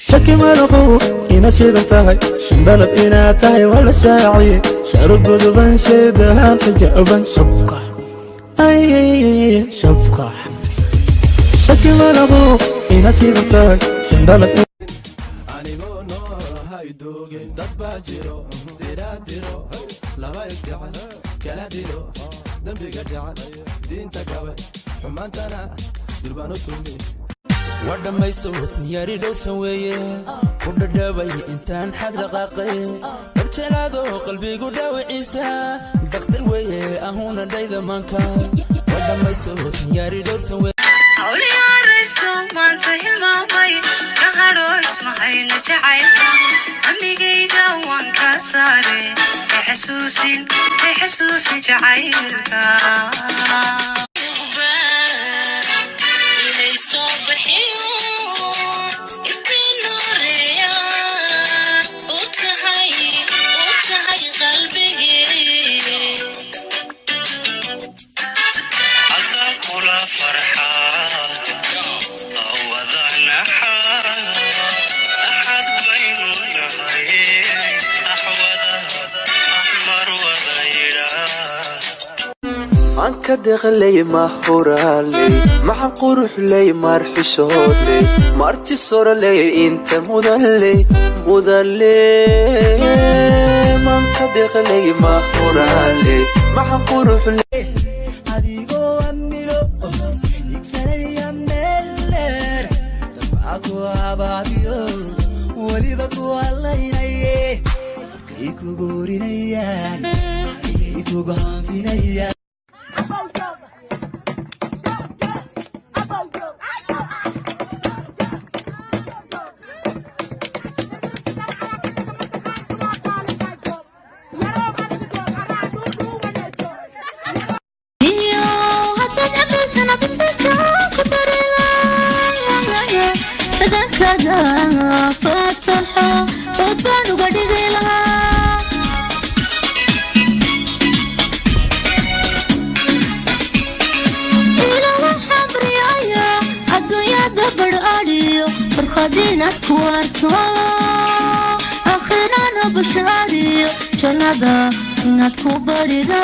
Shaki malaqow ina shidan tahay, shandhalad inaad tahay waa la shaaciye. Sharo guduban, sheedahan xijaaban, shabka ay shabka. Shaki malaqow ina shidan tahay, shandhalad. Anigoo noolahay doogin, dad baa jiro diraadiro laba isjecel kala dilo, dembiga jecel, diinta gabay, xumaantana dirbaan u tumi. Waa dhammayso tanyaari dhowrsan weeye, ku dhadhabay intaan xag dhaqaaqay, dabjelaado qalbigu dhaawiciisa dakhtar weeye, ahuna dhayda maanka. Waa dhammayso tanyaari dhowrsan weeye. Hawliyaraysto maanta hilmaamay ka hadho, ismahayna jacaylka amigayga waan kaa saare, hay xasuusin, hay xasuusin jacaylka. Inay soo bixiyo iftiin nuureya u tahay qalbigii. Adaan kula farxaa awadanaxa, axad baynu nahay, axwada axmar wada yidhaa. Anka deqley mahuraaley, maxan quruxley, marxishoodley, marti soroley, inta mudanley mudanley. Manka deqley mahuraaley, maxan quruxley. Adigoo amilo igsanaya meel dheer, dabca ku abaabiyo weliba ku hallaynaye, kay kugu horinayaan, kay kugu hanfinayaan. Iyo haddaad cabaysana bisinka ku dareelaya, badankada fatanxo ood baan uga dhigi lahaa. Ila waxaan baryaya adduunyada badhaadhiyo farkhad inaad ku arto, aakhirana bashaariyo jannada inaad ku barida.